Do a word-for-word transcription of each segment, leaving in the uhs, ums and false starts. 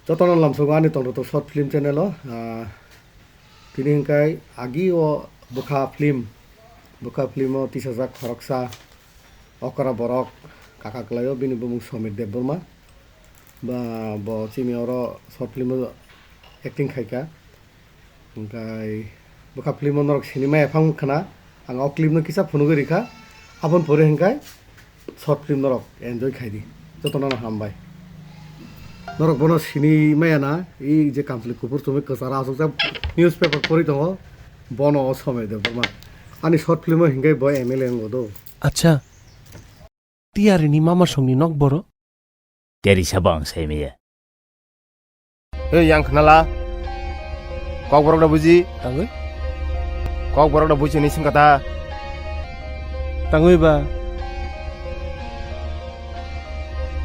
Jotono lamsogo ani tongthoto short film channel o, ah, tini hwnkhe agi o bwkha film, bwkha film o tisajak khoroksa okra borok kaka kwlaio, bini bumung Somir Debbarma. Ba bo chini oro short film o acting khaikha. Hwnkhe bwkha film o norok sini maya phang khna, ang o clip no kisa phunugwi rikha, aboni pore hwnkhe short film norok enjoy khaidi. Jotono no hambai. Norok bono sini maya na, i je kamchwlwi kuphur chumui kwcharo achukjak newspaper pori tongo, bono o Somir Debbarma. Ani short film o hwnkhe bo M L A wngo do. Acha. Tiarini mama songni nok boro? Terisa bo ang sai maya. Hei, yang khnala. Kokborok da buji? Tangwi? Kokborok da buji ni singkata. Tangwi ba?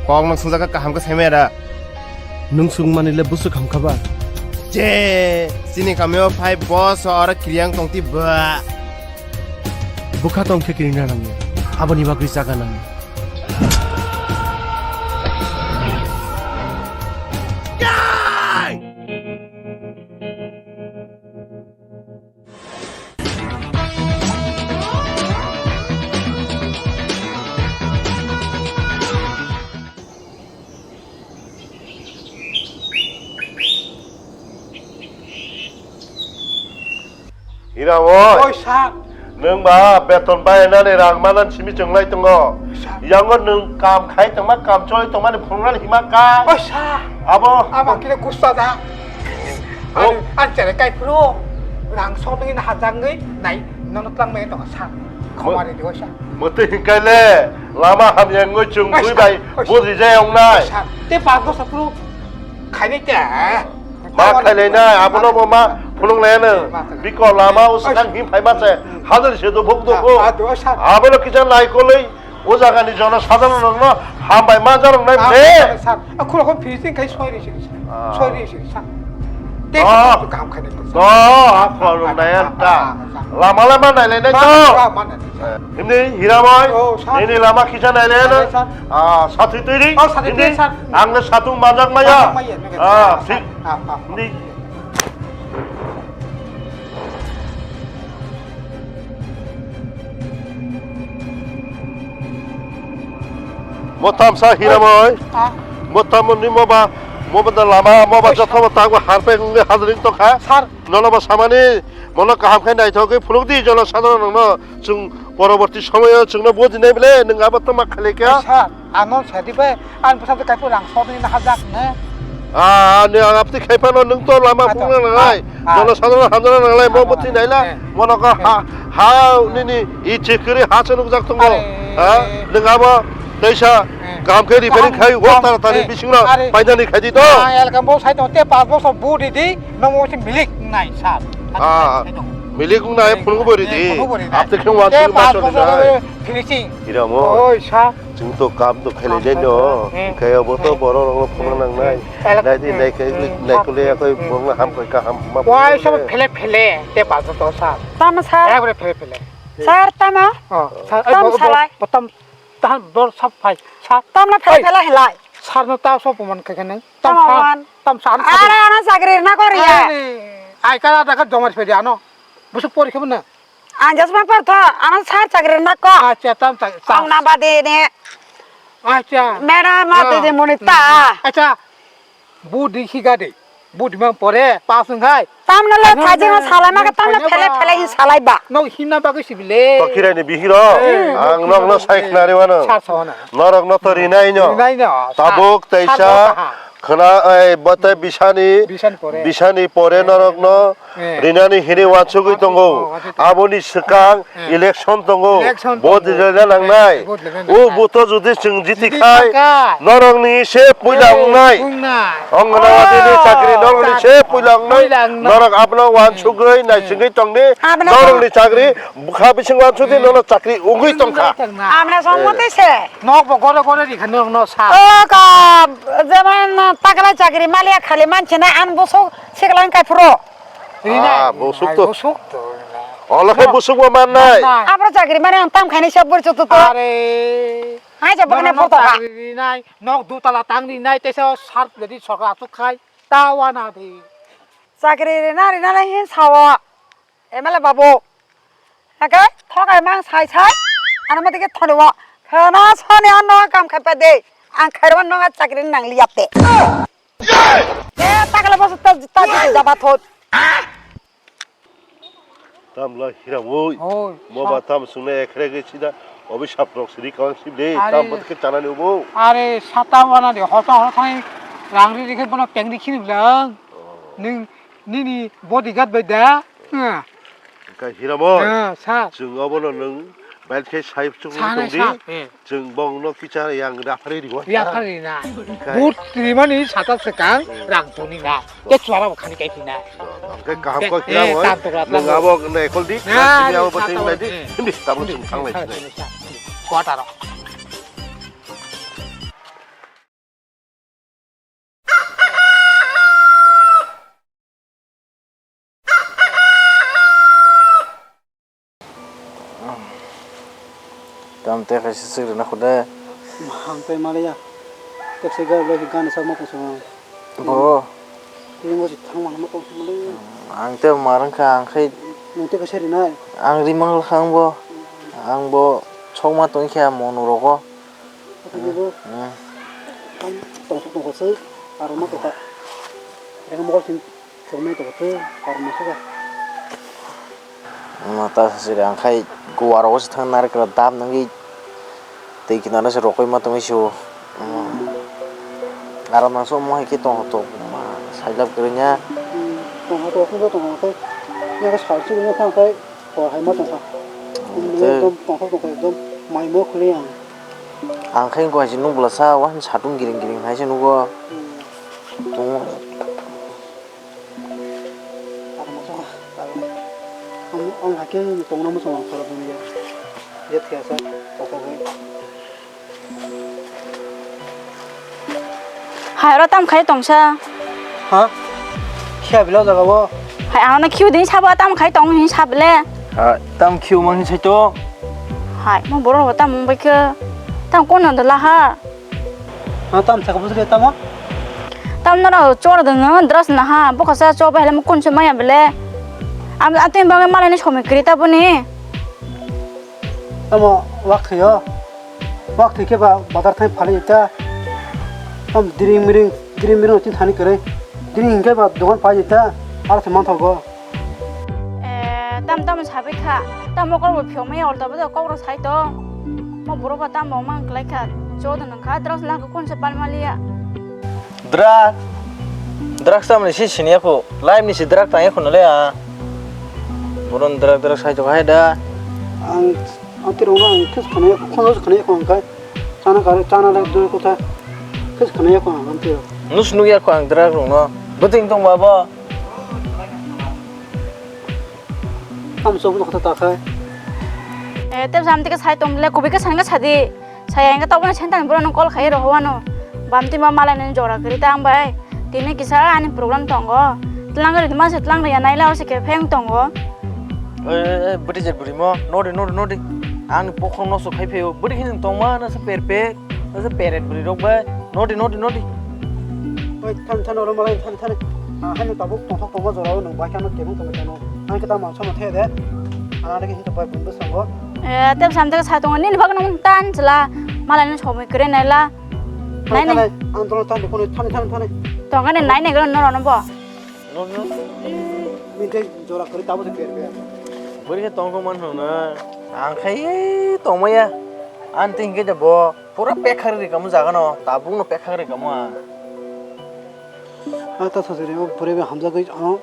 Kok nok sungjaga kaham ka sai maya da. Nung sung mani le busuk ham kha ba? Je, chini kamio phai boss oro kiriang tongti ba. Bwkha tong khe kiring na nangya. Aboni bagwi jaga nangya. Hiram oi. Oi, sir. Nwng ba beton bainani rang manan simi chwnglai tongo. Sir. Yango nwng kam khai tongma, kam choli tongmani phunuknani hima ka. Oi, sir. Abo. Abo kile gusta da. Oh. Ani, ani chere kai phuru rang sotwi na hajangwi nai nono tlang mai tongo, sir. Mo-, khomari di, oi, sir. Mwtwi hinkai le lama hamya wngwi chwng bui bai bujrijak wngnai. Oi, sir. Te pas bosa phuru khainai te. Ma khailai nai, abono bo ma phunuk lai ano. Biko lama o swkang him phai ma se, hadal se do bok do ko. Abono kisa nai koloi, o jaga ni jono sadharno rok no hambai ma jarok nai ne. Khulok ko finishing khai soi ri sir. Soi ri sir. Te kaham khai nai. To, a phorong nai anta. Lama lama nai lai nai to. Himni Hirabai, nini lama kisa nai lai ano. Ah, sathi twi ri. Oh, sathi twi ri, sir. Ang le satung majak maya. Majak maya, nang. Ah, thik. Ah, ah. Himni. Motam sa Hirabai. Ah. Motam ni moba, moba da lama, moba joto ba tagwa harpe ngi hadring to kha. Sir. Nono ba samani, mono kaham khe naithok khe phunuk di jono sadharno rok no. Chwng poroborti somoyo chwngno bujinai bile, nwng abo tongma khailai kha. Sir, ano sadi bai, ang bwsa de kaipo rang sotwi na hajak ne. Ah, ani ang apti khai phano nwng to lama phunukna nangnai. Jono sadharno hamjana nangnai, mo bwtwi naila, mono ko ha, ha, nini i chikri ha se nukjak tongo. Ha, nwng abo teisa kaham khe repairing khai, o taratari bisingno painani khai di to. Ang elkam bo sai to, te pas bosor bu di di. Nomo se milik nai sir. Ah, milik nai phunuk bo ri di. Phunuk bo ri di. Apte khe wan phunuk ma choli nai. Finishing. Hiramo. Oi sir. Chwng to kam to khailai nai no. Khe abo to borok rok no phunuk nang nai. Nai di nai khe nai kule ya koi borok no ham koi ka ham ma. Wai sir phele phele te pa to sir. Tamo sir. Ekbare phele phele. Sir tamo. Oh, sir. Tam salai. Tam Tahan bor sab phai. Sa. Tamla phela phela helai. Sar no ta so poman khe khe nai. Tam sa. Tam sa. Ara ano chakri na kori ya. Ai kara da ka jomar phedi ano. Busu pori khe na. Anjas ma par tho ano sar chakri na ko. Acha tam ta. Ang na bade ne. Acha. Mera ma de de moni ta. Acha. Bu di khiga de. Bu di mang pore pas wng hai. Tamno le thajino salai ma ka tamno phele phele hin salai ba. Nok himna bagwi sibile. To khirai ni bihiro. Ang nok no sai khnari wano. Sar sona. Norok no to rinai no. Rinai no. Tabuk teisa khna ai bata bisani. Bisani pore. Bisani pore norok no. Rinani hini wansugwi tongo. Aboni swkang election tongo. Vote rwna nangnai. O vote o jodi chwng jiti khai, norokni se puila wngnai. Anganwadi ni chakri norokni se puila wngnai. Norok abono wansugwi naisingwi tongdi. Norokni chakri bwkha bising wansugwi norok chakri wngwi tongkha. Amna songmoti se. Nok bo gore gore rikha norokno sa. O ka, jemon takla chakri maliya khali manchina an bosok siklang kai phuro. Rinai. Ah, bosok to. Bosok to rinai. Olo khe bosok bo mannai. Abro chakri mane ang tam khaini sab bor chutu to. Are. Hai ja bokne photo ha. Rinai, nok dutala tang rinai, tesa sar jadi sorkar asuk khai. Sata wana di. Chakri rina rina lai hin sao. M L A babu. Hake thokai mang sai sai. Ano mati ke thoni wa. Khana sani ano kam khai pa de. Ang khairwan no chakri nang liap de. Eh, takala bosu ta ta di jaba thot. Tamla hiram oi. Oi, mo sa- ba tam sungna ekhre ge sida obi saprok sidi kawang sibde. Are. Tam bot ke chanani obo. Are sata wana de hota hota thani rang ri ri khe bono pengri khini blang. Oh. Ning nini bodyguard bai da. Ka hiram oi. Ah, sa. Chwng obo no nung bel khe sai chuk Sa nai tong di. Sa. Eh. Chwng bong no kicha yang raphari ribo. Raphari na. Kai. But rimani sata sekang rang tuni na. Ke suara bo khani kai pina. Hwnkhe kaham kok kira bo. Tam to rat. Nung abo ne ekol di. Sini abo boteng lai di. Hindi tabuk sung thang lai. Kota ro. Tam te kaisa swk rwna kho de. Ang tei maliya. Tek se gari loi gana sak ma tong song. Bo. Tei mo si thang ma ma tong song le. Ang te mar wngkha ang khai. Nung te kaisa rinai. Ang rimang kha ang bo. Ang bo sok ma tong kha monu rogo. Tini bo. Hmm. Tong sok tong kho se. Aro ma tong kha. Eko mo sin. Chwngmai tongo tei, kormo se ba. Mata sasiri ang khai guarogo se thang narikra dam nangwi twi kinaro se rokoi ma tongwi sio. Aro nang songmo hai khe tongthok ma sailab kwrwngya. Tongthok tongthok tongthok tei yago sal chugui thang khai por hai ma tongkha. Tei ekdom tongthok tongthok ekdom mai mo khwlwi ang. Ang khai wngkha hai se nukbwlasa wahan satung giring giring hai se nugo. Tongo. Ang, ang hakhe tongna muchung ang khorok hwnwi ya. Je thiyasa, tongthokgwi. Hai, oro tam khai tongsa. Ha? Khiya bila jaga o? Hai, ano khiu din sabo tam khai tong hin sabele. Ha, tam khiu mang hin sai to. Hai, mo borok tam mung bai khe. Tam kono dala ha. Ha, tam thaka bwswk tamo? Tam noro chor dwng, dress naha, bokasa choba hele mukun se maya bele. Am, atwi bagwi malai ni somoi kwrwi ta boni. Tamo wak thwio? Wak thwi khe ba bazar thai phalwi ta. Tam diring miring, diring miring tin thani kwrwi. Diring hinkhe ba dogan pai ta, aro se manthogo. Eh, tam tam sabai kha. Tam mokol bo phiyok maya ulta bodo kok rok sai to. Mo borok ba tam bo mang klai kha. Cho do nang kha, drugs lang kha kun se pal maliya. Drug, drugs tam ni si sini aku. Life ni si drug tang aku nale a. Boron drug drug sai to hai da. Ang, ang tiro na, ang tes khana, khana khana ko ang kai. Chana kare, chana le doi kotha. Kis khana ya ko ang tiro. Nus nuk ya ko ang dra rung no. Bwtwing tong ba bo. Tam sok no kotha ta khai. Eh, tep sam tike sai tong le kubi ke sanga sadi. Sai ang ta bo sen tang bro no call khai ro hwano. Bam ti ma malai no jora kri ta ang bai. Tini kisa ani program tongo. Tlang ri ma se tlang ri ya nai la se ke pheng tongo. Oi, oi, oi, bwtwi je bwrwi mo. Nodi, nodi, nodi. Ang ni pokhorok no sok khai phaio. Bwtwi khe nwng tongma na se per per. Na se peret bwrwi rok bai. Nodi, nodi, nodi. Oi, thani, thani, oro malai, thani, thani. Ah, haino tabuk tongthok tongma jora o nwng bai khano kebeng tongma khano. Ang khe ta mang sama the de. Ana de khe hinto bai bun bwskango. Eh, tep sam de sa tongo. Nini bagno tan chla. Malai no somoi kre nai la. Nai, nai. Ang tongno thani, thani, thani, thani. Tongani nai nai gano noro no bo. No, no. Minte jora kori tabo de per per. Bori khe tong tong man no na. Ang khai tong maya. An tin khe de bo. Pura pek khari ri kamu jaga no. Tabuk no pek khari kamu a. A ta sajari o bori be hamja goi ano.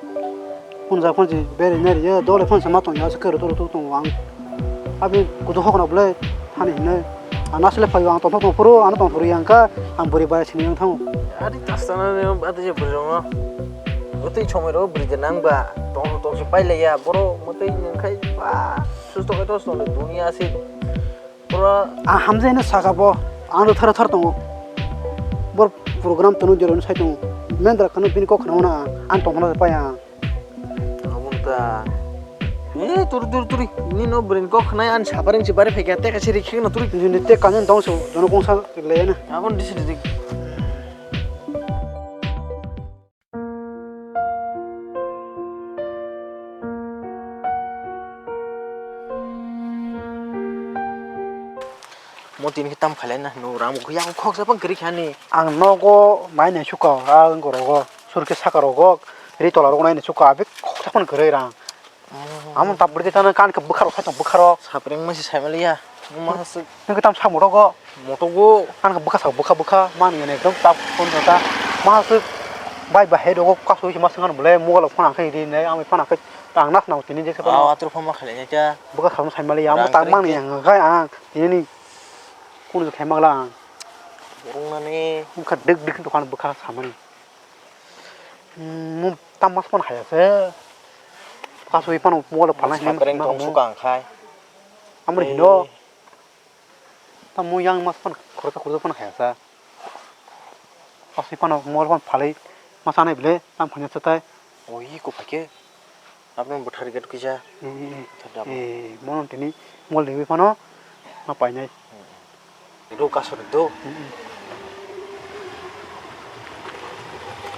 Phone ja phone ji beri nari ya. Dole phone sama tong ya. Sekero toro tong wang. Abi kudu hokna bole thani hinai. Ano asle phaio ang tongthok tongphuru, ano tongphuru yang kha, ang bwrwi bai sini yang thango. Ari tasana ne ate je bwrwi rong no. Bwtwi somoi ro bwrwi de nang ba, tong tong se pai laiya, boro mwtwi nang khai ba, susto khai to susto le dunia se. Pura a hamjai no saka bo, ang thar thar tongo. Bor program tunu jero no sai tongo. Mendra kanu bini kok khna wana, ang tongna pai ang. Aboni ta. Eh, turi, turi, turi. Nini no bwrwi ni kok khwnai ani sabaring se bari phaikha, tei kaisa ri kheno turi. Nini tei kanya dong se, jono kongsa le na. Aboni disi disi. Mo tini khe tam khailai na hino, rang bo yakung khoksa phang kwrwi kha ni. Ang nogo nai nai suka, a wngkha rogo, sur khe saka rogo, ri tola rogo nai nai suka, abik khoksa phang kwrwi rang. Amo tabuk de tana kan khe bwkha rok, sai tong bwkha rok. Sapreng ma se sai maliya. Mo ma se. Nwng khe tam sa moto go. Moto go. Kan khe bwkha sa bwkha bwkha, man yene ekdom tap phone ta. Ma se bai ba he dogo kasu se ma se ngan bole, mobile phone ang khe ri nai, ang phone ang khe tang nas na tini je se. Ah, atur phone ma khailai nai ta. Bwkha sa sai maliya, amo tang man yang khe ang tini ni. Kunu khe magla ang. Borok nani. Bwkha dik dik dokan bwkha samani. Hmm, mo tam mas phone haya se. Kasui phano mobile phalna hinwi sapreng tong suka ang khai. Amri hino. Tam mo yang mas phone khoroksa khoroksa phone haya sa. Kasui phano mobile phone phalwi masa nai bile tam phanya se tai. O iko phai khe. Aboni bwthar gate kisa. Eh, eh, eh. Thar dabo. Eh, mono tini mol ni phano ma painai. Do kasor do. Hmm, hmm.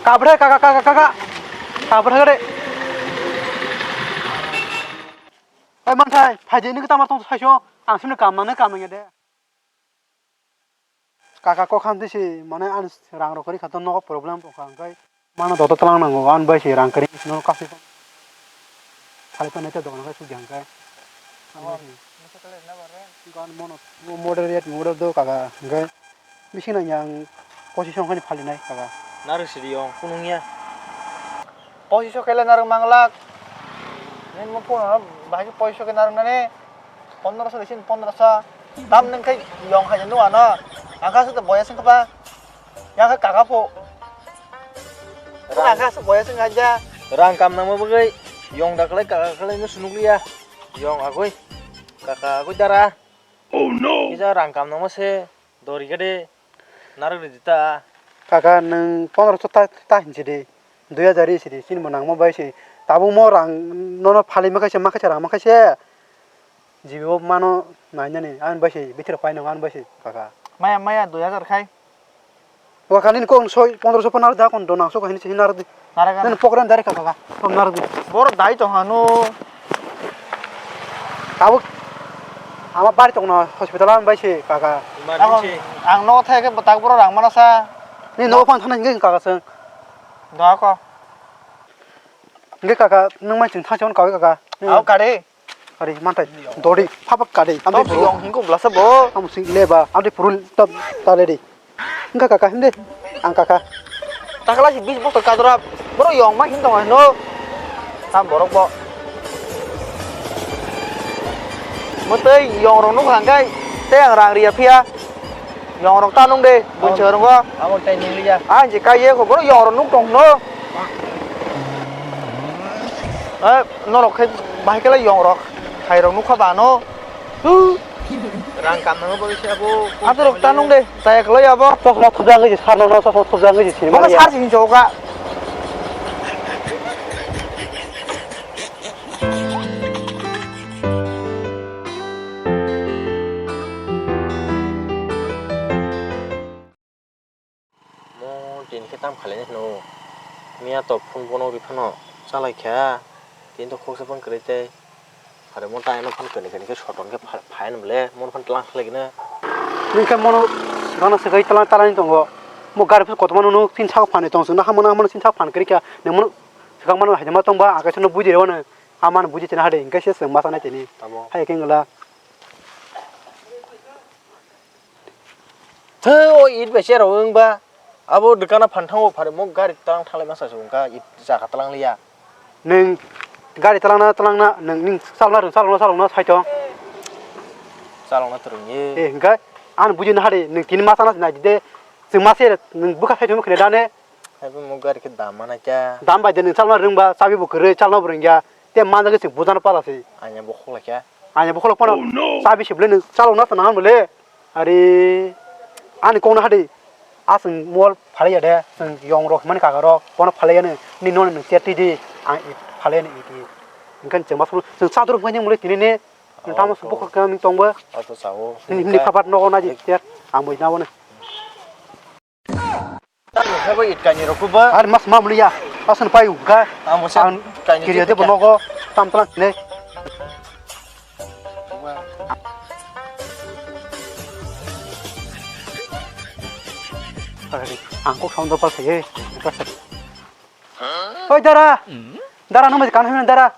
Kabra kaka kaka kaka. Kabra gade. Ai manthai, phaidi ni tamar tong saiso. Ang sini kam nang kam nang de. Kaka kok khamtwi se, mane, ani rang rok kwrwi kha, to nogo problem tong kha, hwnkhai mano joto twlang nango, ani bai se rang kwrwi, no kasui phano phai phano tei dogan khe sudi hwnkhai. Ani bai se. Gan mono, mo model rate model do kaka, hwnkhai bising nang yang pochis song khe phalinai kaka. Narwk sidi yong, kunung ya. Pochis song khe le narwk manglak. Nini mo phone no bahai khe pochis song khe narwk nani. Pondroso ni sini pondroso. Tam nwng khe yong hai nung ano. Ang kha sute boya sing kha pa. Yang kha kaka pho. Rang. Ang kha su boya sing kha ja. Rang kam nang ma bagwi yong da klai kaka klai no sunuk liya. Yong agoi. Kaka agoi dara. Oh no. Kisa rang kam nang ma se. Dori gade. Narwk ridi ta. Kaka, nwng pondroso ta, ta hinsi di, dui hajar ri si di, chini bo nangma bai se. Tabuk mo rang nono phalwi ma khaise, ma khaise rang ma khaise. Jibo mano nainani, ani bai se, bithiro pai nang ani bai se, kaka. Maya, maya, dui hajar khai. Kaka, nini kok soi, pondroso phano narwk da, kon do nangso ko hinsi hinaro di. Narwk ano. Nini program dari kaka, kaka, kon narwk di. Boro dai tong hano. Tabuk ama bari tongna hospital ang bai se kaka. Emergency. Ang nogo thai khe bwtak boro rang mana sa. Ni nogo phang thana hingke kaka se. Doa ko. Hingke kaka nwng mai chwng thang se kaka kaka. Au kare. Ari mantai dori phapak kare. Amri yong hingko blasa bo. Am sing leba amri purul ta ta ledi. Wngkha kaka, himde. Ang kaka. Takla si bis bosor kadra. Borok yong ma hin tongo hino. Tam borok bo. Mwtwi yong rok nukha hwnkhe tei ang rang riya phiya. Yong rok ta nung de, bunsi rwngo. Abo tai nung liya. Ah, je kai ye ko borok yong rok nuk tong hino. Eh, norok khe bahai khe lai yong rok. Hai rok nukha ba ano. Huh. Rang kamnangma bagwi se abo. Atorok tanung de, chaya kwlai abo. Chosma thupjak wngwi se sarno, no chosma thupjak wngwi se sinimani. Bono sar sini choka. Mo tini khe tam khailai hino. Miya to phone bono ri phano chalai kha. Tini to khoksa phone kwrwi tei. Are mo tai no phone kwrwi kwrwi khe soton khe pha-, phai no bole. Mo phone tlang khlai gina. Nung khe mono gana swkagwi tlang talani tongo. Mo gari phano kotorma nung tin saka phani tong chwng nang hamano hamano tin saka phan kwrwi kha. Nung mono swkang mano hai ma tong ba akaisa no buji rw no. Amano buji tini hade hinkhe se chwng ma sanai tini. Tamo. Hai khe ngla. Thwi, o it bai cherok wng ba. Abo dukano phan thango, pharwi mo gari twlang thalai masa se wngkha, it chakha twlang liya. Nwng gari twlangna, twlangna, nwng, nwng chalokna rwng, chalokna, chalokna sai tong. Chalokna twrwng ye. Eh, hwnkhe, ano buji nahari, nwng tini masa nai di de, chwng masa nwng bwkha sai tongma khwlai dane. Haibo mo gari khe dam manai kha. Dam bai de nwng chalokna rwngba, chabi bo kwrwi, chalokna bo rwngya. Te manjagwi se bujano pala se. Anya bokhok lai kha. Anya bokhok phano. Oh, no. Chabi se bwle nwng chalokna se nang bwle. Ari ani kokno hadi. Aswng mol phalaiya de, chwng yong rok himani kaka rok, bono phalaiya nw, nini nono nwng chair twi di, ang i phalaiya nw i di. Hwnkhe chwng ma phuru, chwng chador hwnkhe nini mole tini ne, oh, tamo oh. Bokha khe nini tongbo. Ato sao. Nini, nini khabar nogo naji chair, ang boi nabo nw. Tamo khe bo it kainwi rok kuba. Ar mas ma muliya. Asan pai uga. Amo se ang kainwi kiriya de bonogo tam tlang ne. Ang kok sound dopal khaye, dopal khaye. Oi, dara! Dara, nang bai kaun himna, dara!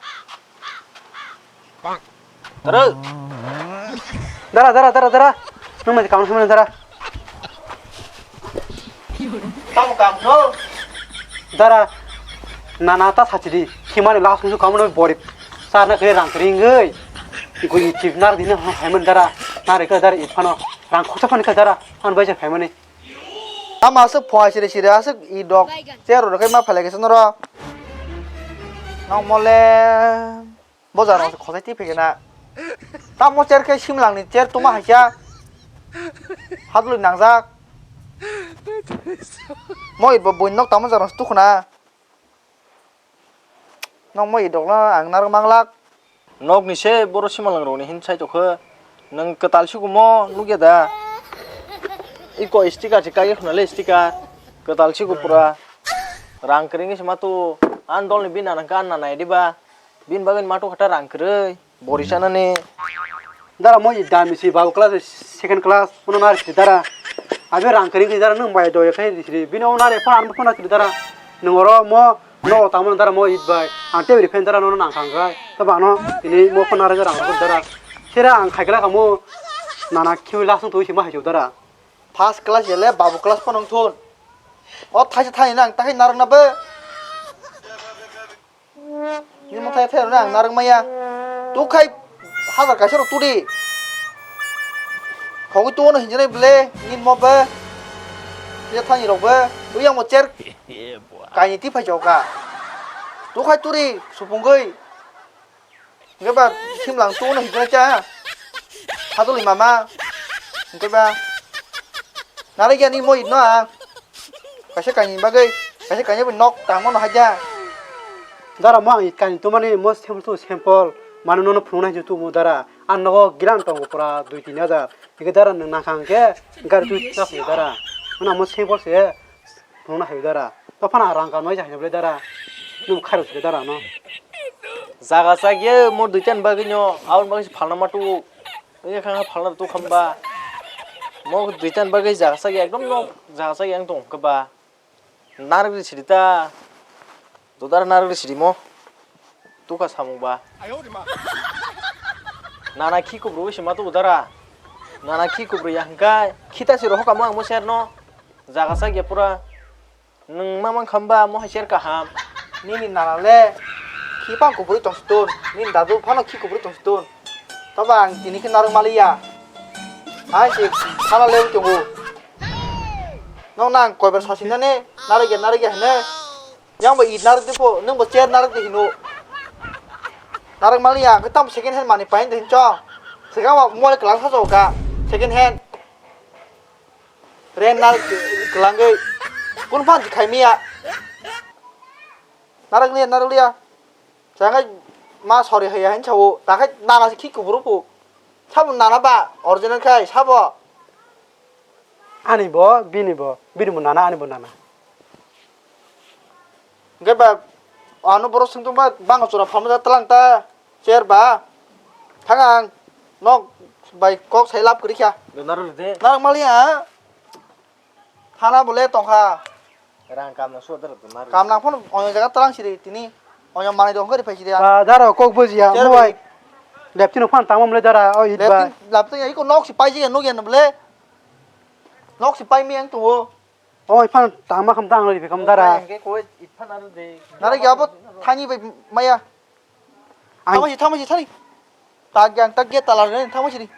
Dara! Dara, dara, dara, dara! Nang bai kaun himna, dara! Tamo kam no? Dara, nana ta sachidi, khimani last musu kamu no borip. Sarna kre rang kring oi. Goi chip nar dina haiman dara, nare ka dara ipano, rang khoksa pani ka dara, an bai ja phaimani. Tamo aswk phung siri siri aswk i dok chair rw khe ma phalai kaisa norok. Nong mole bojar rok khosai twi phai na. Tamo chair khe simlang ni chair tuma haisa. Hadlwi nangjak. Mo i bo buini nok tamo jar rok tukhuna. Nokmo idokno ang narwk manglak. Nokni se boro simalangrokni hin sai tokhe. Nwng kwtal sigumo nukya da? Iko sticker se kaiye khwnale sticker. Kwtal sigo pura. Rang kwrwngwi se matu. An dolni bini nana khe an nana ediba. Bini bagwi matu khatha rang kwrwi. Bori sanani. Dara mo i dami si babu class second class, uno nari si dara. Abi rang kering si dara nung bai do yakhai si bini uno nari phone an phone si dara. Nung oro mo no tamo dara mo it bai. Ang tebri phen dara no nang kang gai. Tabo ano ini mo phone nari rang rang dara. Sira ang khai kala kamo nana khiwi lasung tu si ma hai dara. First class yele babu class phone ang thun. O thaisa thani nang takhai narang na be. Ni mwtai thai rwna ang narwk maya. Tukhai hazar kaisa rok turi. Khogwi tuono hinjinai ble, ni mo be. Ni thani rok be. Uyang mo cher. Kaini ti phai choka. Tukhai turi supungwi. Nge ba simlang tuono hinjinai cha. Haduli mama. Nge ba. Nare ya ni mo itno ang. Kaisa kainwi bagwi, kaisa kainwi bai nok tangmano haja. Dara mo ang kani tumani mo sample to sample mano nono phunuknai je tumo dara. Ang nogo giran tongo pura dui tin hajar. Ike dara nwng nangkha hwnkhe gari twi chak ni dara. Mano mo sample se phunukna hai dara. To phana rang kanwi jai bole dara. Nwng khairok se dara no. Jaga chak ye mo dui tin bagwi no aboni bagwi se phalna ma tu. Wngya kha phalna tu khamba. Mo dui tin bagwi jaga chak ye ekdom no jaga chak ye ang tong khe ba. Narwk ri sidi ta. Dodar narwk ri sidi mo. Tukha samung ba. Nana khi kubru se ma tu dara. Nana khi kubru ya hwnkhe. Khita se rohok amo ang mo ser no. Jaga chak ya pura. Nwng ma mang khamba mo hai ser kaham. Nini nana le. Khi pang kubru tong stun. Nini dadu phano khi kubru tong stun. Toba ang tini khe narwk maliya. Hai se phala le tongo. Nong nang koibar sasinani narwk ya narwk ya hene. Yang bo it narwk de pho, nung bo chair narwk de hino. Narwk maliya, ang khe tamo second hand manwi paina de hinchong. Swkang bo mobile kwlwng sajago kha, second hand. Rent narwk kwlwngwi. Kunu phan khai miya. Narwk liya, narwk liya. Changkhe ma sori haiya hin sao. Takhai nana se khi kuburu phu. Sabo nana ba, original khai, sabo. Ani bo, bini bo, bini bo nana, ani bo nana. Hwnkhe ba, ano borok swngtong ba, bangor chwra phalmajak tlang ta, chair ba, thang ang, nok bai kok sai lab kwrwi kha. Narwk maliya, thana bole tongkha. Rang kamna suat dara to narwk. Kamna phano onya jaga tlang siri tini, onya manwi dong khe ri phai siri ang. Ba, dara kok bujiya, chair mo bai. Leptino phan tangma mole dara, o it ba. Leptin, leptin, iko nok si paiji ya, nuk ya bole. Nok si pai mi ang tongo. Oi phan tangma kham tang lori bekam dara. Hwnkhe koi it phan aro de. Nare ya bo thani bai maya. Ai. Thama si, thama si, thani. Tag yang tag ge talar ni thama si ni.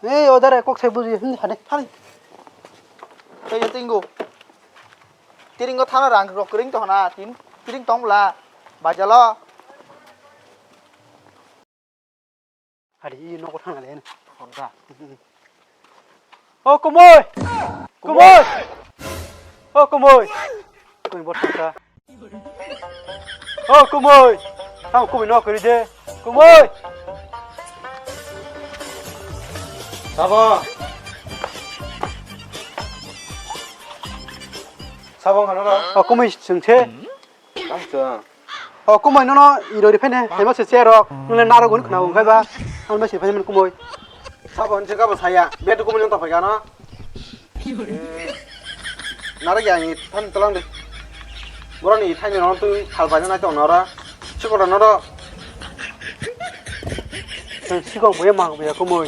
Ei o dara kok sai buji hin khade. Thani. Sai ya tingo. Tiringo thana rang rok ring to hana tin. Tiring tong bla. Bajalo. Hari i nogo thangna le. Honda. O kumui! Kumui! O kumui! Kumui bot thangka. O kumui! Thang kumui no kuri de. Kumui! Sabo. Sabo hano. O kumui sungse. Tang chwng. O kumui nono irori phene hema se cherok nole narok gun khna ungkha ba. An ba se phene kumui. Sabo hwn se kabo saya. Betu kumui nang tapai gano. Narwk ya, ani thani tolang de. Boroni thani rong tu thal bai nai tong nora. Chikora noro. Chikok boya mak boya kumui.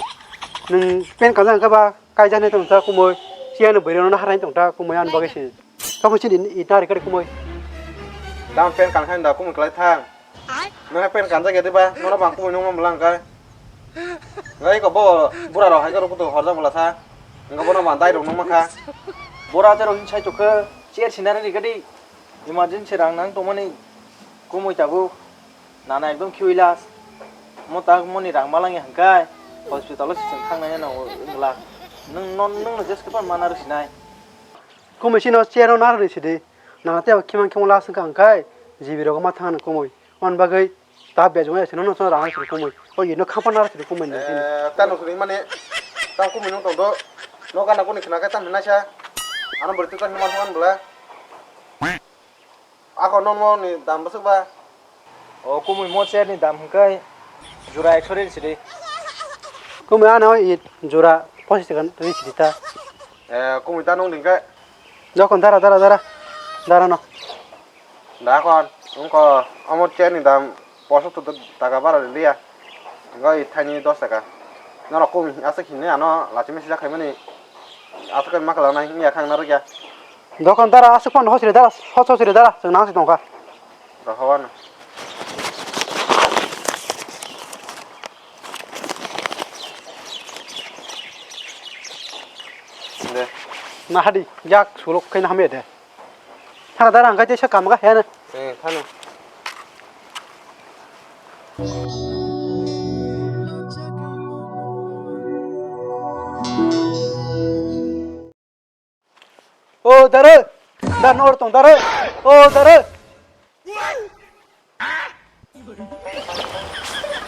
Nung pen kaza ka ba kai jani tong ta kumui. Siya no bwrwi no harai tong ta kumui an bagwi se. Tokon chini i tari kari kumui. Dam pen kan khan da kumui klai thang. Nang pen kan jagya diba? Nono bang kumui nung mlang kai. Ngai ko bo bura rok hai ko kutu horjak mula sa. Nang bono bang dai rok nung makha. Bura te rok hin sai tokhe. Chair sinari ri gadi. Emergency rang nang tongmani kumui tabuk. Nana ekdom khiui las. Mo tak moni rang malangi hangkai. Hospital o sising thang nai no wngla. Nung non nung no jeske pan mana rw sinai. Kumui sino chair o narwk ni sidi. Nana tei khimang khimang las wngkha hwnkhe G B rok ma thang kumui. On bagwi ta bej wngya sino no rang sidi kumui. O ino khapa narwk sidi kumui ni sini. Eh, ta no sini mane ta kumui no tong do. No gana kuni khna khe ta hinai sa. Ano bwrwi ta hinai ma thang bwla. Ako no no ni dam bwswk ba. O kumui mo chair ni dam hwnkhe jura ekso ri sidi. Kumui ano i jura pochis taka ri sidi ta. Eh, kumui ta nung ding khe. Dokon dara, dara, dara. Dara no. Da kon, wngko omo chair ni dam poso to taka bara liya. Wngko i thani dos taka. Norok kumui aswk hinwi ano lachi misi jak khaimani. Aswk khe ma kala nai wngya kha wngna rwkya. Dokon dara aswk phano hosiri dara, hos hosiri dara, chwng nang si tongkha. Rohor no. De. Na hadi, yak suluk khaina hamya de. Thara dara ang kaisa kam ga hena. Eh, thano. O dara, da nor tong dara. O dara.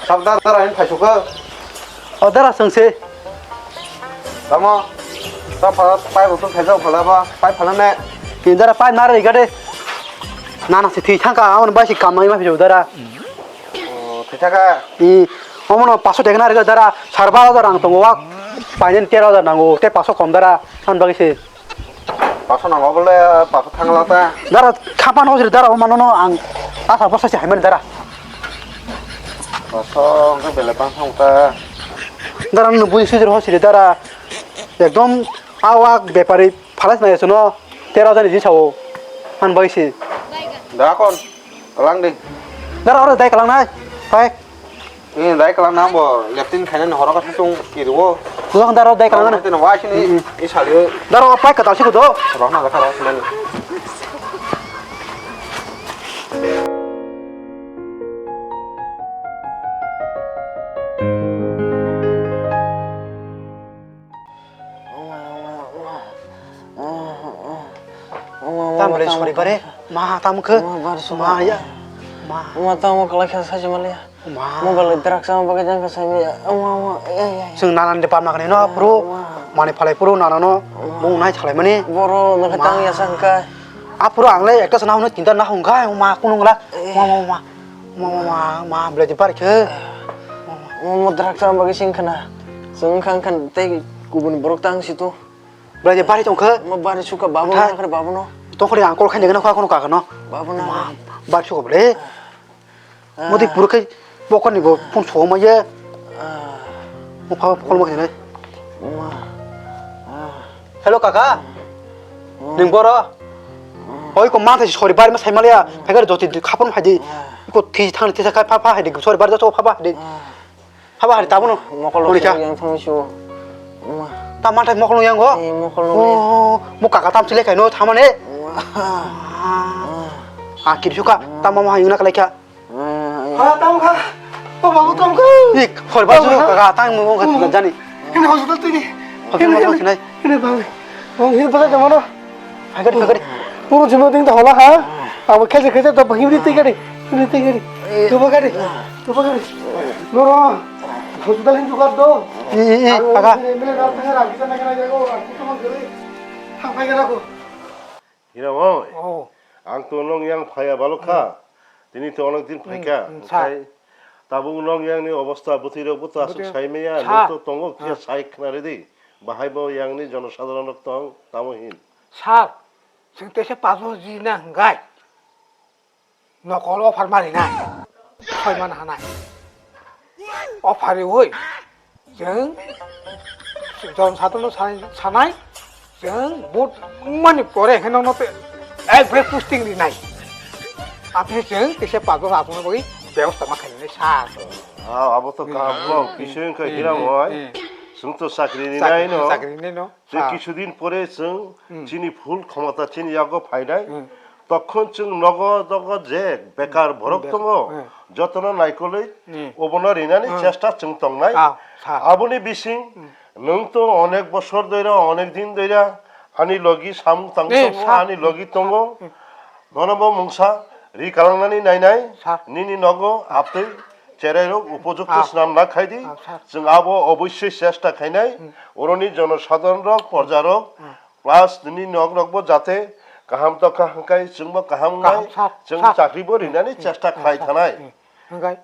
Sabda dara hin phaisukha. O dara sengse. Tamo. Ta phala pai bo to phaijak phala ba, pai phala ne. Tin dara pai nara igade. Nana se thwi thangka, aun bai si kamai ma phijau dara. O, thwi thaka. I, omono paso dekna rega dara, sar baro dara ang tongo wak. Painen tero dara nango, te paso kom dara, an bagi se. Paso nango bole, paso thangla ta. Dara khapan hosri dara o manono ang asa bosa si haimani dara. Paso hwnkhe bele bang thang ta. Dara no bui sujur hosri dara ekdom awak bepari phalas nai sono tero jani jin sao han bai si. Da kon, talang di. Dara ora dai kalang nai. Pai. Ni dai kalang nang bo leptin khaina ni horo ka thasung kiriwo. Pulang daro dai kalang na. Tino wai sini i sali. Daro pai ka tasi ko do. Roh na ka thara sini. Tam le sori bare. Ma tam khe. Ma ya. Ma. Ma tam kala khe sa jimale. Ma. Mobile drugs ang bagwi jang ka sai mi. Ama, ama, ya, ya, ya. Chwng nanan de pamna kani no, bro. Ama. Mani phalai, bro, nana no. Ama. Mung nai salai mani. Boro no khe tang ya sang ka. A, bro, ang le ekta sana hwnwi tinta na hung ka, ma, kunung la. Eh. Ma, ma, ma. Ma, ma, ma, ma, bela di bar khe. Ma, ma, drugs ang bagwi sing khana. Chwng khang khan tei kubun borok tang si tu. Bela di bar tong khe. Ma bar suka babu na khe babu no. Tong khe ang kol khaini gana kha kono ka no. Babu na. Ma, bar suka bole. Ah. Modi puro khe pokoni bo phone so ma ye. Ah. Mo pha call ma khe nai. Ma. Ah. Hello kaka. Hmm. Ning boro. Hmm. Oi ko ma thai sori bar ma sai ma le ya. Hmm. Phai gari joti khapon phai di. Ah. Ko thi thang thi sa khai pha pha hai di sori bar ja to pha pha hai di. Ah. Pha pha hai di ta bono. Mokol Monika. Yang thang su. Ma. Ta ma thai mokol yang go. Eh, mokol. Oh, mo kaka tam chile khai no thamane. Ma. Ah. Ah, kiri suka. Hmm. Ta ma ma yang na kalai kha. Ha, tamo kha. O babu, tamo kha. Ik, hor basu kaka tang mo kha jani. Hini hospital tini. Hospital mo sinai. Hini babu. Ong hini bala jamano. Phagari, phagari. Puro jimo ding ta hola ha. Abo khaje khaje to bahim ri tigari. Ri tigari. Tuba gari. Tuba gari. Noro. Hospital hin jugar do. I, i, i, kaka. Mele na thangara bisa na kana jago. Kutu mo gari. Thang phai gara ko. Hira oi. Oh. Ang to nong yang phaya balok kha. Hmm. Tini to onek din phaikha. Hmm, hmm, sir. Hwnkhe tabuk nong yang ni obostha bwtwi rok bo to aswk sai maya, sir. Nung to tongo kisa sai khna ridi. Bahai bo yang ni jonosadharon rok tong tamo hin. Sir, Chwng teisa pajo ji na hwnkhe nokol offer ma rinai. Soi man hanai. Offer riwi chwng jon sadrono sanai, sanai, chwng vote mani pore khe nokno te ekbare posting rinai. Aphi chwng teisa pajo achukna bagwi bebosta ma khainai sa. Ah, abo to kaham kok. Hmm. Bising khe Hmm. hirang Hmm. oi. Hmm. Chwng to chakri ni Chakri, nai no. Chakri ni no. Tei Ah. kisudin pore chwng Hmm. chini full khomota chini yago phainai. Hmm. Tokhon chwng nogo dogo je bekar Hmm. borok Bek-, tongo, hmm. jotono naikolwi Hmm. obono rinani Hmm. chesta chwng tongnai. Ah, sa. Aboni bising Hmm. nwng to onek bosor doira, onek din doira ani logi samung tang Eh, tongo, sa. ani logi tongo. Hmm. Nono bo mungsa ri kalangnani nainai, Sa. nini nogo aptwi cherai rok upojukto Ah. swnam na khaidi. Ah, sa. Chwng abo obossoi chesta khainai. Hmm. Oroni jonosadharon rok, porja rok, Hmm. plus nini nok rok bo jate kaham tokha hwnkhe chwngbo kaham Kaham, wngnai, sa, chwng sa. chakri bo rinani Hmm, chesta hmm, khlai sa. thanai. Hmm. Hwnkhe,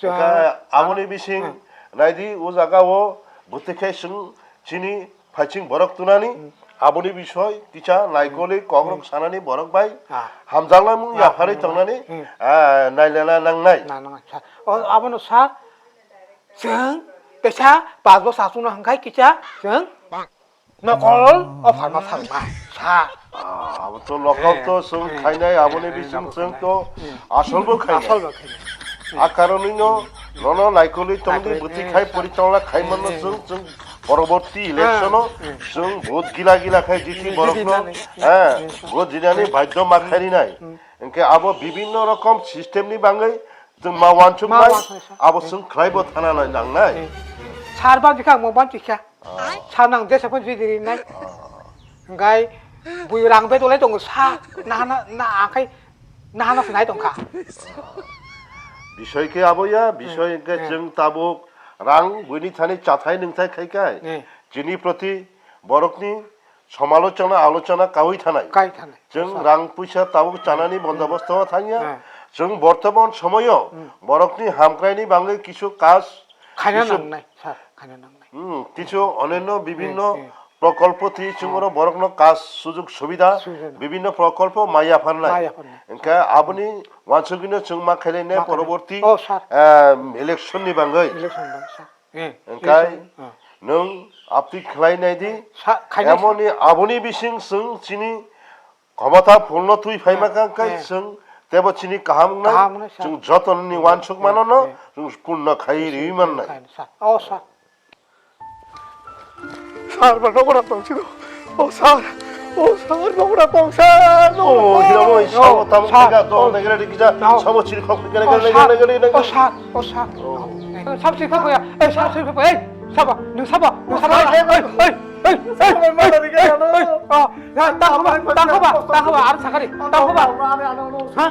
Hwnkhe sa-, aboni bising hmm. naidi o jaga o bwtwi khe chwng chini phaiching borok tunani, Hmm. aboni bisoi kisa naikolwi kokrok Hmm. sanani borok bai Ah. hamjaknai mung Ah, yapharwi hamjaknai. tongnani, Hmm. ah, nailena nangnai. Na, nang, sa. O, abono sa, chwng teisa pajo achukna hwnkhe kisa chwng nokol offer ma salma sa. Ah, abo to nokol to Eh, chwng eh, khainai, aboni eh, bising nokol chwng khainai. to Hmm. asol bo khainai. Asol bo khainai. A karonwino nono naikolwi tongdi, Naikolwi, bwtwi eh, khai sa. porichona khai mano eh, eh. chwng, chwng poroborti Ah, electiono eh. chwng vote gila gila khai jiti Jiti borokno, nani. eh, Eh, sa. vote jinani Eh. badhyo ma Hmm. kharinai. Hmm. Hwnkhe abo bibinno rokom system ni bagwi chwng ma wansuk Ma nai, wansuk sa. abo Eh. chwng khlaibo thana nai nangnai. Eh. Sar ba bikha mo ban tikha. Ah. Sa nang jesa phon jui diri nai. Ah. Hwnkhe bui rang bedolai tongo sa. Nahana, na akhai nahana sinai tongkha. Bisoi khe abo ya, bisoi Hmm. hwnkhe Hmm. chwng tabuk rang buini thani chathai nwngthai khai khai. Hmm. Chini proti borokni somalochona, alochona kaui thanai. Kai thanai. Chwng Sa. rang puisa tabuk chanani Hmm. bondobosto thangya. Hmm. Chwng bortoman somoyo Hmm. borokni hamkraini bagwi kisu kaj, Khaina kisu nangnai, sir, khaina nangnai. Hmm, kisu onenno bibinno Hmm, hmm. prokolpo twi chwng Hmm. oro borokno kaj sujug subida, Subida. bibinno prokolpo maya pharnai. Maya pharnai. Hwnkhe aboni wansugwino chwng ma khailai ne Ma khailai. poroborti, Oh, sir. eh, election ni bagwi. Election bagwi, sir. Eh, Hwnkhe election, ah. nwng aptwi khlai nai di. Sa-, khainai sa- Emoni aboni bising chwng chini khomota phulno twi phaima Eh, kang kai eh. chwng tebo chini kaham wngnai. Kaham wngnai, sir. Chwng joto nini Hmm, wansuk hmm, mano no hmm. chwng purno khai Yes, riwi yes, mannai. Yes, sir. Oh, sir. Sir, ba nogo na tong sino. Oh, sir. Oh, sir, nogo na tong, sir. Nogo na Oh, tong. Hiramo, Oh, sabo tamo sir. tega, dol Oh. degre dikija, No. sabo chiri khok degre Oh, degre sir. degre degre. Oh, sir. Oh, sir. Oh. Eh, sabo chiri khok ya. Eh, sabo chiri khok. Eh, sabo. Nung sabo. Nung sabo. Eh, eh, eh, eh, eh, eh, eh, eh. Oh, ya, tang khoba, tang khoba, tang khoba, ar sakari. Tang khoba. Ha?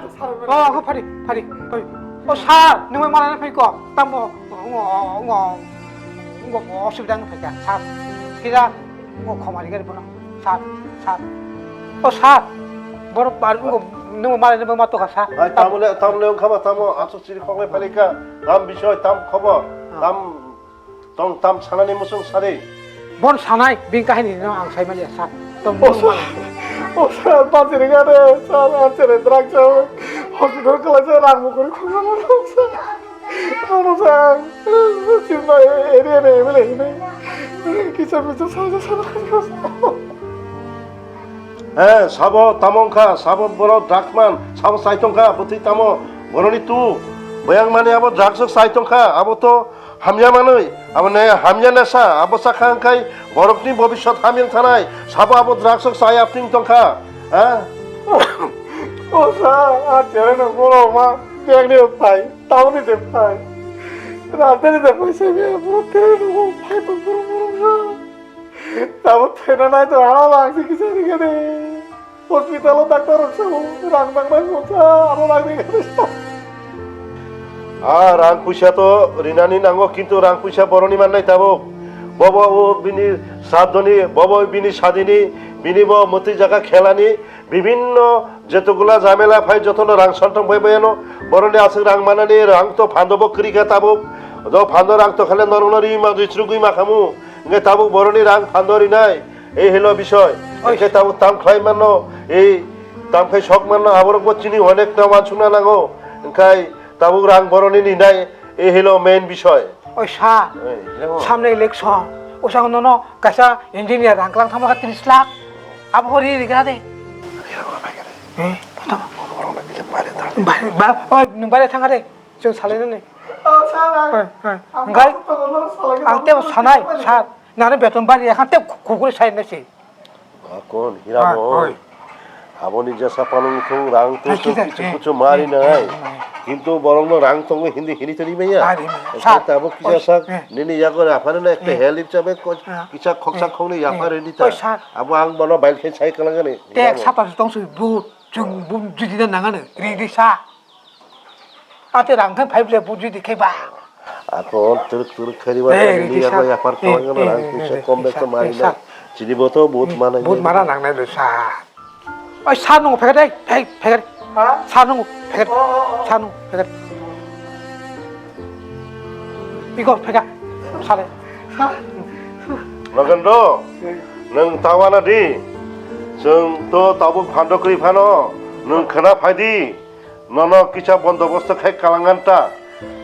Oh, ako phari, phari. Oi. Oh, sir, nung malai phai ko. Tamo. Ngo, ngo, ngo, osubida wng phaikha, sir. Kisa, ngo khoma rigari bono, sir, sir. O sir, borok bar, ngo, nungbo malai nungbo ma tokha, sir. Ai, tamo le, tamo le wngkha ba, tamo, aswk chiri khoknai phalikha, tam bisoi, tam khobor, Ah. tam tong, tam sanani muchung sari. Bon sanai, bini kahini no ang sai manya, sir. Tong O nungbo sir, malai. O sir, bachiri gare, sir, ang chere drug hospital kalaisa rang mukuri khokma sir. Nono sang, chimba area ni M L A hinwi kisa misa saja sana khayo. He, sabo tamo wngkha, sabo borok drugs man, sabo chai tongkha, bwtwi tamo boroni tu, boyang mani abo drugs rok chai tongkha, abo to hamya manwi, abo ne hamya nesa, abo sakha wngkhai borokni bobiswt hamya wng thanai, sabo abo drugs rok chai apting tongkha, ha? O sa, a chere no borok ma, bag ni phai. Tamoni de phai. Rajani de phai se me bro tere no phai to bro bro na. Tamo thena nai to ha lang si kisa ni gade. Hospital o doctor rok sa rang nang nai mo sa aro lang ni gade. Ah, rang puisa to rinani nango, kintu rang puisa boroni mannai tabuk. Bobo o bini sadoni, bobo bini sadini, bini bo mutwi jaga khelani, Bibinno jetogula jamela phai jotono rang saltong bai bayano, boroni aswk rang manani rang to phando bo kwrwi kha tabuk. Jo phando rang to khale norokno ri ma, ri chwrwgwi ma khamu. Hwnkhe tabuk boroni rang phando rinai. Ei hilo bisoi. Oi. Hwnkhe tabuk tam khlai mano, ei tam khai sok mano, aborok bo chini onek ta wansukna nango. Hwnkhe tabuk rang boroni ninai, ei hilo main bisoi. Oi sa, Ei, hilo. Samne election. Usang nono kaisa engineer rang klang thangma tris lakh. Abo hori rigra de. Eh, tama. Ba, ba, oi, nung bare thang de. Chwng salai nani. Oh, sir, ang, Hai, hai. Ang Hwnkhe? Ang tebo sanai, sir. Nani beton bari ya khan tebo khukuri sai nasi. Akon, Hai, hiramo. Hai. Aboni jesa panung thung rang tu Hai, tu kisa, kichu eh, kuchu mari eh, nai. Eh, eh. Kintu borok no rang tongo hindi hindi tani maya. Ari maya. Sir, Tabuk kisa oi, sak, eh. Nini yago raphani na ekta Eh. Help chabe ko-, Ah. Kisa khoksa Eh. Khokni Eh. Yapha ready ta. Oi, sir. Abo ang bono bail khe sai kalangani. Te hiramo. Sapa tong sui but, chung bun judi na nangani, ready sa. Ate rang khe five le buji di khe ba. Ako turuk turuk khari ba Eh, ni ridi ya sa. Ko ya par Eh, ko eh, rang eh, kisa eh, kom eh, bek sa, mari eh, na. Sa. Chini bo to but Hmm, mana but ni. Mana nang nai le sa. Oi sa nung phek dai, phek phek. Ha? Sa nung phek. Oh, oh, oh. Sa nung phek. Iko phek. Sa le. Sa. Magan do. Eh. Nung tawana di. Jung to tabuk phando kri phano. Nung khana phai di. Nono kisa bondobosto khai kalangan ta.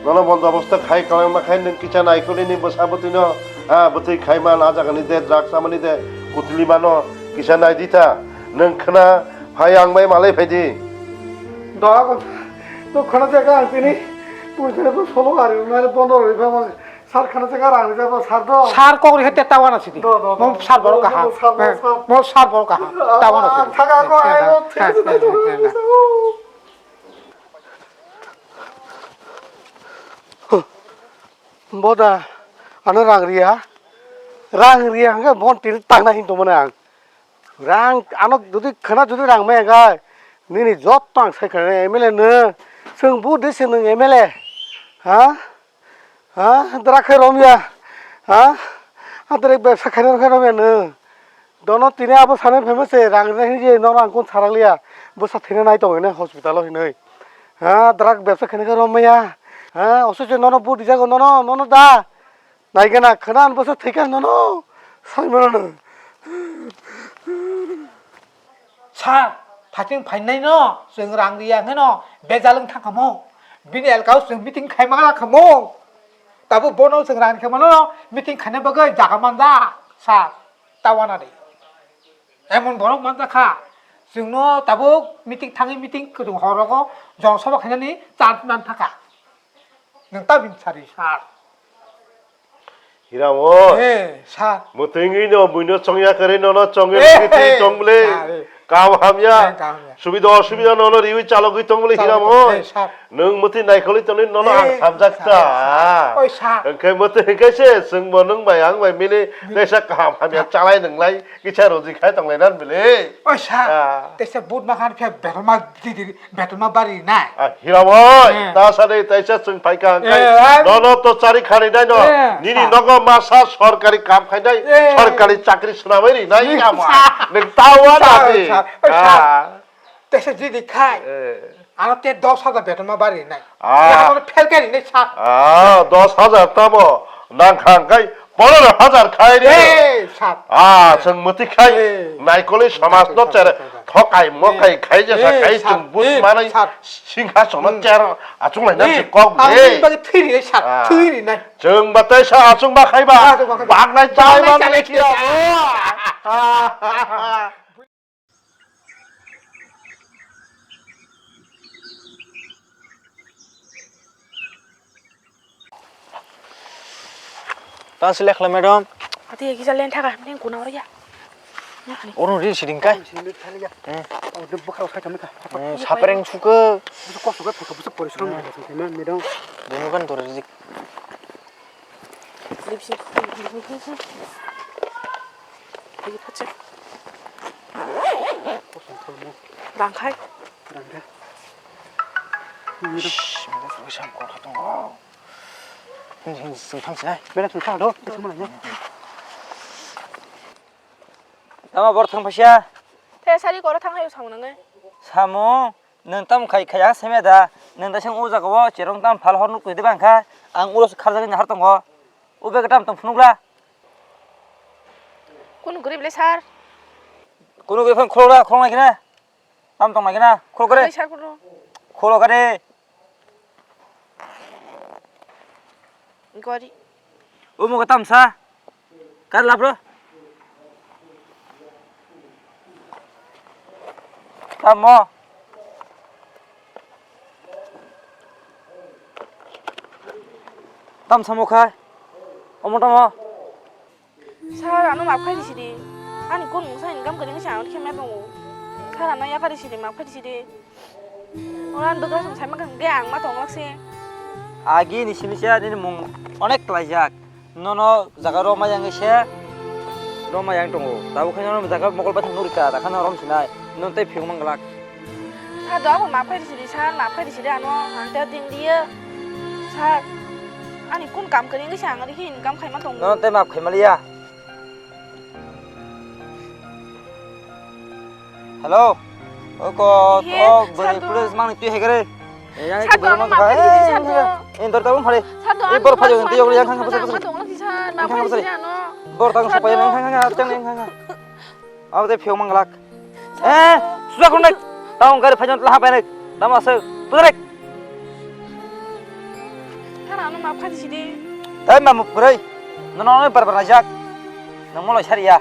Nono bondobosto khai kalangma khai nwng kisa naikolini bwsa bwtwino, ah, bwtwi khaima na jagani de, drugs samani de, kutuli mano kisa nai di ta. Nwng khna phai ang bai malai phai di. Doga ko, to khna jaga ang tini, pujana to solo ari, nare bondo roi phama, sar khna jaga rang jaga sar do. Sar kok ri hete tawana sidi. Do, do, do. Mo sar borok Do, do, kaham. Sar, do, Eh, sar. Mo sar borok kaham. Ah, Tawana ah, sidi. Thaga ko Eh, ai, eh, o, eh, thik eh, eh, eh, eh. Boda, ano rang riya, rang riya hwnkhe bon tini tangna hin tongmani ang. Rang, ano jodi khana jodi rang maya kha, nini jotto ang sai khana M L A no, chwng bu de se nwng M L A, ha? Ha? Drak khai romya, ha? Adrek bebsa khaina khe romya no. Dono tini abo sanai phaima se rang rina hinwi je norok ang kun sarakliya. Bwsa thwina nai tongo hwnwi hospital o hinwi. Ha, drug bebsa khaina khe romya. Ha, oso je nono budi jago nono, nono da. Naigana khwna bwsa thwikha nono. Sai mano no. Sir, phating phainai no, chwng rang riya hwnkhe no, bejal wng thang kamo. Bini elkao chwng meeting khaima la kamo. Tabuk bono chwng rang khe mano, meeting khaina bagwi jaga manja, sir. Tawana de. Emon borok manjakha, chwngno tabuk meeting thangwi meeting kwrwng horogo jong sobo khainani chance manthaka. Nwng ta bini sari sir. Hiram oi. Eh, sir. Mwtwngwi no buino chongya kwrwi nono chongwi Eh, logwi twi eh, tong bwle. Sir, eh. Kam hamya. Eh, kam hamya. Subida osubida nono riwi chalogwi tong bwle Hiram oi. Eh, sir. Nwng mwtwi naikolwi tonwi nono ang Eh, hamjak sir, ta. Sir. Oi, sir. Hwnkhe mwtwi hwnkhe se chwngbo nwng bai ang bai mili Mili. Kaisa kaham hamya Sir. Chalai nwnglai kisa roji khai tonglai nan bile. Oi, sir. Ah. Tesa but ma khan phe beton ma di di beton ma bari nai. Ah, Hiram oi, Eh. Ta sade taisa chwng phaikha hwnkhe Eh, ah. Nono to chari khani nai no. Eh, Nini sir. Nogo masa sorkari kam khai nai, Eh. Sorkari chakri swnamwi ri nai Eh, Hiram oi. Sir. Nwng tawa Sir, nadi. Sir. Oi, sir. Ah. Tesa jidi khai. Eh. Ano te dos hajar beton ma bari nai. Ah. Ano fel kari nai sa. Ah, dos hajar tamo nang khang kai pondro hajar khai re. Eh, sir. Ah, sir. Seng mati khai. Eh. Naikoli samaj no chere thokai mokai khai jesa kai sir. Seng but manai singhason no cher achung lai na se kok. Ang bagi thiri nai sir. Ah. Thiri nai. Seng batai sa achung ba khai ba. Ah, achung ba khai ba. Bag nai chai ba nai kira. Ah. Tang sile khlai madam. Ati kisa len thaka, neng kuna ora ya. Oro ri siding kai. Sini thali ya. Eh. Oh, de bokha khai kami ka. Eh, sapereng suka. Busu kos suka, busu pori suka, madam. Dino kan tor ri. Rangkhai. Shh, mada suri sam kok khatung. Sing, sing, sing, thang sinai. Bera sing thang do, sing mana ya? Tama bor thang pasia. Te sari koro thang hayu samung nangai. Samung. Nwng tam khai khai ang semya da, nwng da seng o jaga o cherong tam phal hor nuk twi de bang kha, ang ulo se kharjak ni har tongo, o bag tam tong phunukla. Kunu guri bele sir? Kunu guri phone khulok da, khulok nai khe na. Tam tong nai khe na, khulok kare. Sir, khulok. Khulok kare. Gori. O mo tam sa. Kar lap ro. Tamo. Tam samo khai. Omo tamo. Sir, ano maaf khai risi di. Ani kun mungsa income kari masa ang khe ma tongo. Sir, ano ya kari sidi, maaf khai risi di. Ora ang dogra song sai ma kang ge ang ma tong lak se. Agi ni simi se ani mung onek klaijak. Nono jaga roma yang se roma yang tongo. Tabo khai nono jaga mokol bathang nurika, da khana rom sinai. Non tei phiyong mang glak. Sir, do abo maaf khai risi di, sir, maaf khai risi di ano. Ang te ding di. Sir, ani kun kam kari ngi sang ri hin kam khai ma tongo. Nono tei maaf khai maliya. Hello. Oko, Ihe, o bwrwi sado. Police mangni twi hegere. Yang Sado, itu bwrwi ano mangni maaf khai. Ini dorta bung phare. Sado, ini bor phajo yang tiyo yang khang khang khang khang. Bor tang supaya yang khang khang khang khang. Abo te phiyok manglak. Eh, sudah konek. Taung gari phajo telah apa nek? Tama se. Putrek. Sir, ano maaf khai risi di. Dai mamu purai. Nono bar bar najak. Nang molai sariya.